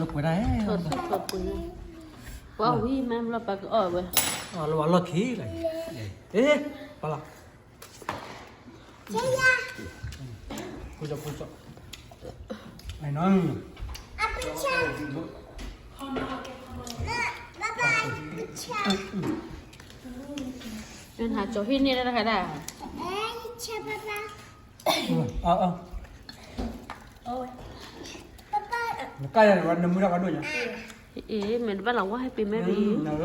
လၢကွဲးတၢ်ဟဲ ထီၣ်သူၣ်ထီၣ်ပှ့ၤ, ပှၤဝံၤမ့ၢ်ဘျီပှၤကအီၣ်ဝဲ, လၢပှၤလီၢ်ခံလီၤ, အ့, ပှၤလီၤ, ဖိစီဖိစီ, နဟးကၠီၤဟံၣ်န့ၢ်တၢ်တခါဒၣ်, နကၢ်ယၤန့ၣ် နမုၢ်တၢ်ပှၤဒိၣ်ညါ, အ့, မ့ၢ်တဘၣ်လီၤဝါဟဲပ့ၤမဲဘံ မၤ, အီၣ်နီ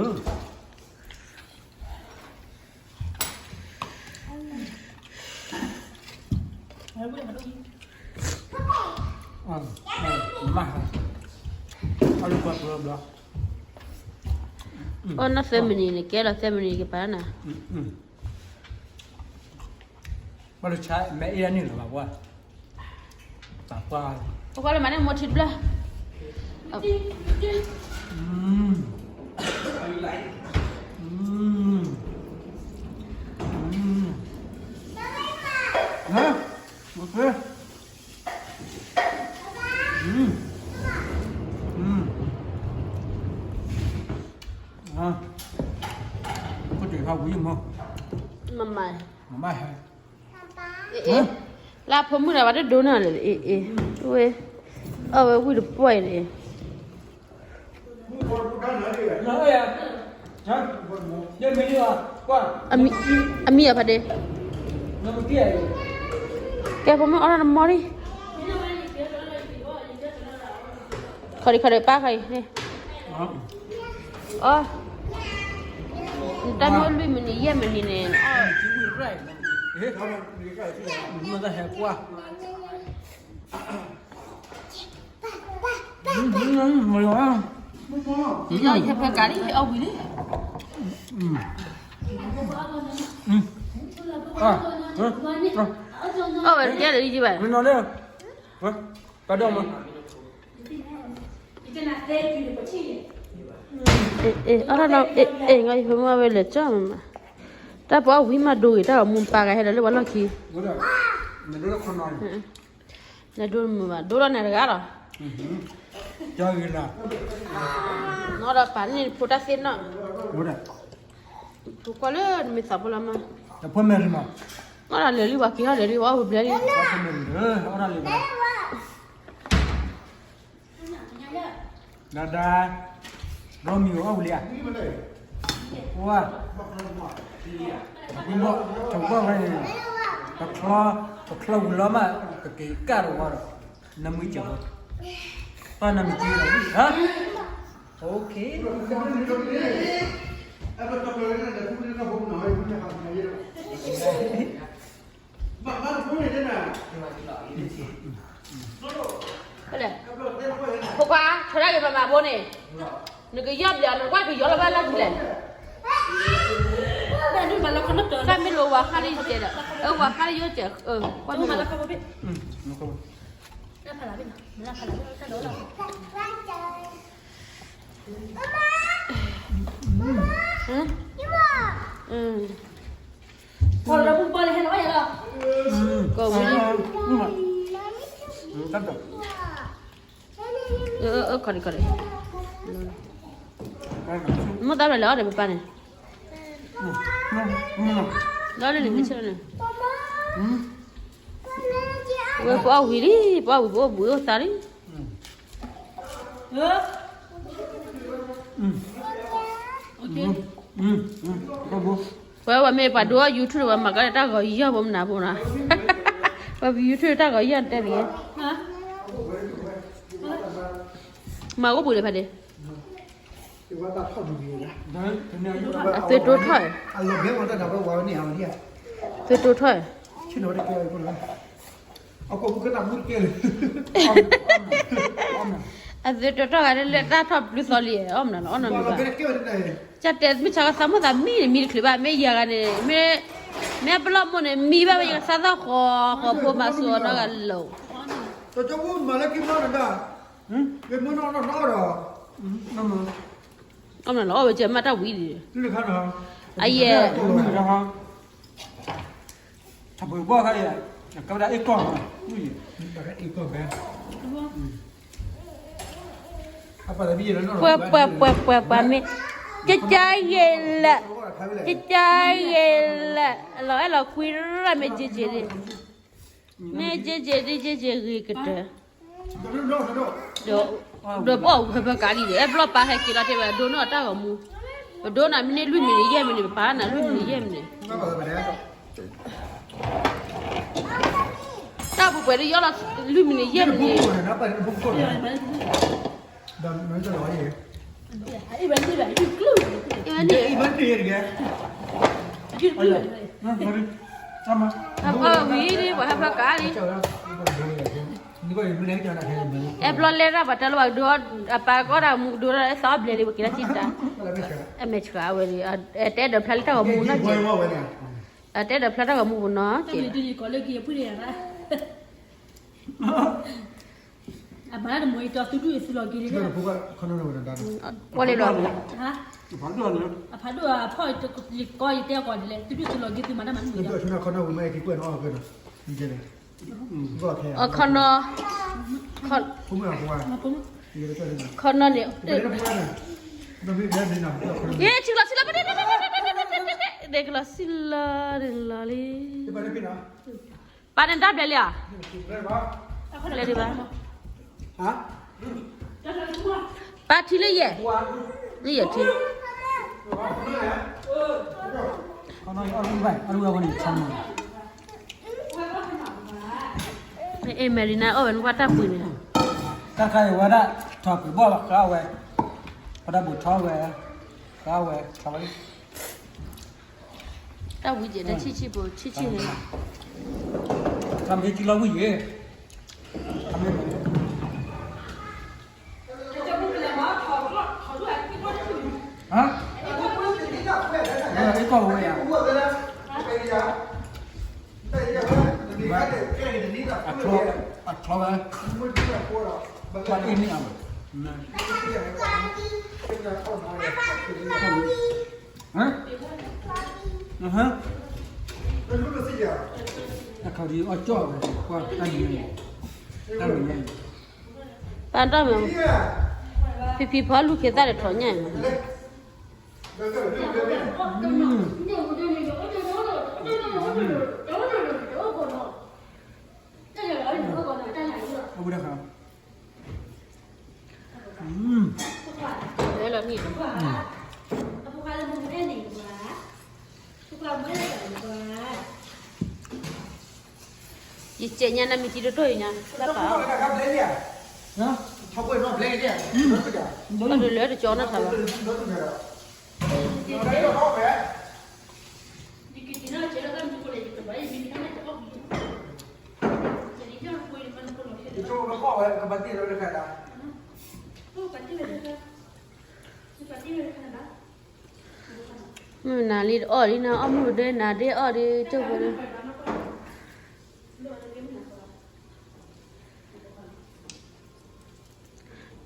ၢ်သၢမံးနံးန့ၣ် ကဲလီၤသၢမံးနံးန့ၣ်ကပၤနၤ, ဘၣ်လၢဆါမဲအ့ၣ်ဒၣ်န့ၣ်လီၤဘၣ်ပှၤ, ပှၤလၢမၤန့ၣ်မိၢ်ထံတဘျၢ, မၤမၤ, လၢဖိမုၣ်တဂၤဘၣ်တဒိနၤလၢ အ့ၣ်အ့ၣ်, ဝဲ, အဝဲဝံၣ်တပှၢ်အံၤန့ၣ်, အမံၤအဖါဒ့, ကဲဖိမုၣ်အီၣ်တၢ်တမီၢ်လံ, ခီဒံခီဒံပၢ်ခီအံၤ, အီ, နတၢ်မ့ၢ်လွံၢ်မံးနံးယဲၢ်မံးနံးန့ၣ်, မ့ၢ်တၢ်ဟဲကွၢ်, ယီၤယဟဲဖဲကးလံ ယအီၣ်ဝံၤလံ, အီၣ်ဝဲတကဲလၢယဘၣ်, ပဒိၣ်မး အ့ၣ်, အီၣ်တၢ်နီၤ, အ့ၣ်, အ့ၣ်, ယဖိမုၣ်ဝဲလဲၤကၠီမး, တၢ်ပှၤဝံၤမးဒိဂ့ၤ တၢ်အမူပာ်ဂၤဟဲလီၤလၢပှၤလီၢ်ခံ, နဒိၣ်မုာ်ဘၣ် ဒိၣ်ထီၣ်န့ၣ်တဂၤလီၤ, နီၢ်ဒီးပာ်န့ၢ်ဖိတၢ်သ့ၣ်နီၣ်, ပကွၢ်လၢနမ့ၢ်သးဖိလီၤမး, နီၢ်ဒီးလဲၤလံ ပှၤက့ၤထီၣ်လဲၤလံ ပှၤအိၣ်ဘျဲလံ, ဒၣ်ဒၣ်, ရီမံၤအီၣ်ဝံၤလံဧါ, ဝါ, တဘီၣ်ဝဲန့ၣ်, ပချီ, ပချီဝံၤလီၤမး ပက့ၤကၢ်တဝီဒီး, နမုၢ်ကၢ်, ပၢ်နမုၢ်ကၢ်လီၤ, ဟါ, အိၣ်ခ့ ဖိခွါ, ဆိဒၣ်ဂ့ၤပမၤဘိန့ၣ်, နကယီၢ်ဘျဲး နကွၢ်ကယီၢ်လီၤဘၣ်လၢခံလဲၣ်, တၢ်မ့ၢ်လိာ်ဝၤဃါလၢယတဲဒီး, အဝၤဃါလၢယိၣ်တဲ, ကွၢ်မ့ၢ်လိာ် ကီၢ်ဝံၤလံ, ခီဒံခီဒံ, မ့ၢ်သးရဲၣ်လဲၤအီၣ်ဒီးပပၢ်န့ၣ်, လီၤလံန့ၣ် မ့ၢ်ဆၢန့ၣ်, ဝဲပအီၣ်ဝံၤလံ, ပအီၣ်ဝံၤ ပအိၣ်ဘှံးအိၣ်သါလံ. ပဝဲဝဲမ့ၢ်ပှၤဒိ YouTube ဝဲမၤကတၢ်ဂီၤယီၢ်ဘိမနၤဘိနီၤ, ပှၤ YouTube တၢ်ဂီၤယီၢ်တဲတဂ့ၤ, မၤအိၣ်ဘှံးလၢဖဲန့ၣ်, အသွံၣ်တိထီၣ်, သွံၣ်တိထီၣ်, အသွံၣ်တိထီၣ်ဂၤလၢတၢ်ထီၣ်ပျုၢ်သီလံ, အီၣ်မနုၤလဲၣ်, အီၣ်နီတမံၤဘၣ်, ကတဲမ့ၢ်ဆါကသးမိၣ်သးမံန့ၣ် မံတချုးဘၣ်, မ့ၢ်ယၤဂၤန့ၣ် မ့ၢ်, မ့ၢ်အပလီၢ်မိၢ်န့ၣ် မံဘၣ်ဝဲ ယကသးသီၣ်ဃီ, ဃီဖိမၤစိအီၤနီတဂၤလီၤ, တကၠိမုၣ်မၤလၢခံမနီတဒါ, မနီၢ်နီၢ်နီၢ်ဒီး, အီၣ်မနုၤလဲၣ်, အီၣ်ဝဲကဲမ့ၢ်တၢ်ဝံၤဒံး, အယဲၢ် ထဘီဘီခါအံၤ, ကဝဲဒၣ်အ့ၣ်ကီၢ်မး, အ့ၣ်ကီၢ်ဘဲ, အ့ၣ်ကီၢ်ဘဲ, အ့ၣ်ကီၢ်ဘဲ, အ့ၣ်ကီၢ်ဘဲ, ပှဲၤပှဲၤပှဲၤပှဲၤပှဲၤမ့ၢ်, ကကါဂ့ၤလၢာ်, ကကါဂ့ၤလၢာ်, လီၤအဲၣ်လီၤကွံရၢ်မ့ၢ်က့က့ၤဒ့, မ့ၢ်က့က့ၤဒ့က့က့ၤဂ့ၤကတၢၢ်, ဒီးပအီၣ်ဝဲဖၢကးလံဒီး အဲၣ်ဘျီပၢ်ဟဲက့ၤလီၤတဲဝဲ ဒိးန့ၢ်အီၤတၢ်ဂီၤမူ, ပဒိးနၤမ့ၢ်န့ၢ်လွံၢ်မံးနံးယဲၢ်မံးနံး ပပာ်နၤလွံၢ်မံးနံးယဲၢ်မံးနံး, တၢ်ပှဲၤပှဲၤဒီးယီၢ်လီၤလွံၢ်မံးနံးယဲၢ်မံးနံး, အဝဲန့ၣ်, အဝဲန့ၣ်, အဝဲဝံၤဒ်ပှၤဟဲဖၢကးလံ, အဲၣ်ဘျီလဲၤရၣ်ပှၤတၢ်လၢပှၤကဒိးအီၣ်, အပၢ်ကီဒၣ်မူကဒိးဒၣ်လၢသီအဘျဲၣ်လံ ပက့ၤလၢထံၣ်တၢ်, အမဲာ်ဆှးဝဲလံ, တအဲၣ်ဒိးဖျါလၢတၢ်ဂီၤမူနီၢ်က့, တအဲၣ်ဒိးဖျါတၢ်ဂီၤမူပူၤနီၢ်က့, အမၤတမီၤယတီၤသုဒုၣ်အသုလီၤက့ၤလံ, ဝဲလံလီၤ, အဖးဒိၣ်အဖီၣ်ယကီယတဲအီၤကီးဒ်လဲၣ် သုဒုၣ်သုလီၤက့ၤသုမၤတၢ်မနုၤ, အခီနီၤ, ခီနီၤန့ၣ်, ယထံၣ်လီၤထံၣ်လီၤ, ဒဲကလီၤဆံလီၤန့ၣ်လီၤလံ, ပာ်န့ၣ်တၢ်ဘျဲးလံဧါ, ဘျဲးဒံးဘၣ်, ပာ်ထံလၢယဲၢ်, လၢယဲၢ်ထံ အဲ Marina အီၣ်ဝဲနကွၢ်တၢ်ပှ့ၤန့ၣ်, တၢ်ခါအံၤဝဲဒၣ် ထီၣ်ပှ့ၤဘီၣ်ဘၣ်ဃးဝဲ, ပတၢ်ဘိးထီဝဲ, ဃးဝဲ, ထီဝဲ, တၢ်ဝံၤယဲၢ်တၢ်ဆံၣ်ဆံၣ်ဖိ ဆံၣ်ဆံၣ်န့ၣ်, တၢ်မ့ၢ်ကံလီၤဝံၤယဲၢ်, တၢ်မ့ၢ် ဟါ, အ့ၣ်ကီၢ်ဝဲယါ, အချီ, အချီဝဲ, ပှၤအ့ၣ်န့ၢ်အါမး, ဟါ, ဟါ, အခီဒံးအီၣ်ကၠီၣ်ဝဲ, ကွၢ်တၢ်မံၤ, တၢ်မံၤ, ပၢ်တၢ်မံၤ, ဖံဖံဖီလူၤက့ၤသၣ်ဒီးထီၣ်ညၣ်အံၤမး, အဝဲဒၣ်ဃါ, ဝဲလီၤနံၣ်, ယစဲးညါနမံၤတံၤတတိၢ်အံၤညါ, ဘၣ်ဒိးလၢတကၠီနီၢ်ဆါဘၣ်, မုၢ်နၤလံအီၣ်ဒ်နၤအီၣ်မုၢ်ဒၢနၤဒ့အီၣ်ဒ်ကၠိဖိဒၢ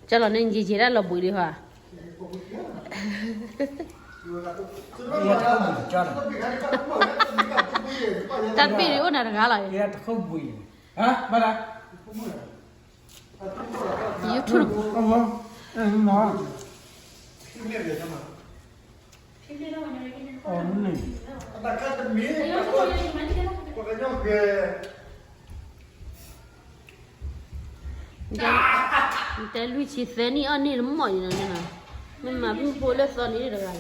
ကလီၤန့ၣ် ယံာ်ယံာ်ဒၣ်လီၤဘှံးဒံးဟီ, တၢ်တဘ့ၣ်ဒံးအိၣ်နၤတဂၤလီၤ, ယထူၣ် တဲလွံၢ်ဆံသၢနံၣ် အီၣ်န့ၢ်တမီၢ်အံၤန့ၣ်, မ့ၢ်မၤမုၢ်ဖိလၢသီန့ၣ်တဂၤအံၤ,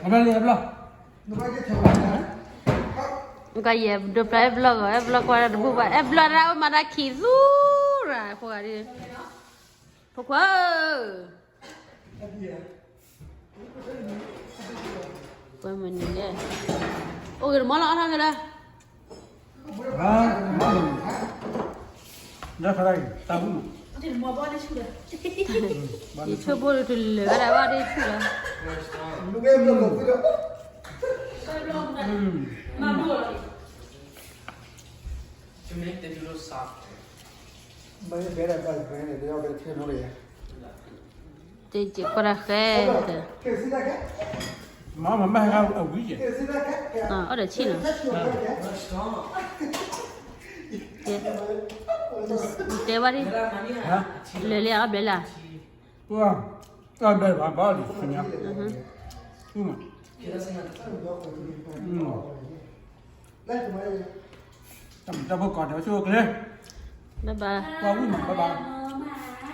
အဘျီလံ အဘျီ, ကယဲၢ်ဒိးဖျါအဲၣ်ဘျီဂီၤ အဲၣ်ဘျီကွၢ်တၢ်တဘူၣ်ဘၣ် အဲၣ်ဘျီဒၣ်အိၣ်မၤတၢ်ခံးသူရၤ ဖိဂၤဒ်, ဖိခွါဧၢ, ကွၢ်မနုၤလဲၣ်, အိၣ်ဂ့ၤတမီၢ်လီၤ အီၣ်ထီၣ်ဂ့ၤလၢ တၢ်ဝံၣ်, ယဆိကမိၣ်တလၢာ်ဝဲဒၣ်ဘၣ်ဒ်ဆူၣ်လီၤ, မ့ၢ်တဲဒုးလိာ်သး, မ့ၢ်ဘဲဒၣ်ဘၣ်ဘဲန့ၣ် တယောက်ပဲထည့်လို့ရတယ်. တဲက့ၤကွၢ်တၢ်ဃဲ, မ့မ့ၢ်ဟဲအဝံၤက့ၤ, အီၣ်ဒီးဆံၣ်နီၤ, တဲဘၣ်ဒ်, လဲၤလံအီၣ်ဘျဲၣ်လံ, အီၣ်ဘျဲၣ်ဘၣ်ဘၣ်လံ, တၢ်ဖိကီၢ်ဒီးဆိက့ၤ, ဘၣ်ဘၣ်, ဝံၣ်မး, ဘၣ်ဘၣ်,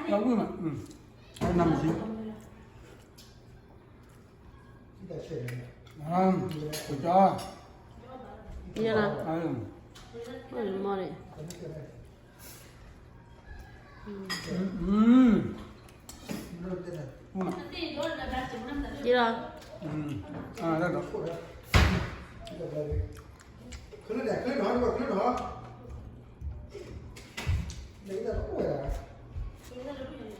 ဝံၣ်မး, နမ့ၢ်, ကၠီ, မ့ၢ်, လီၤ, ချၢဒီးချၢဒီး, ချၢဒီး,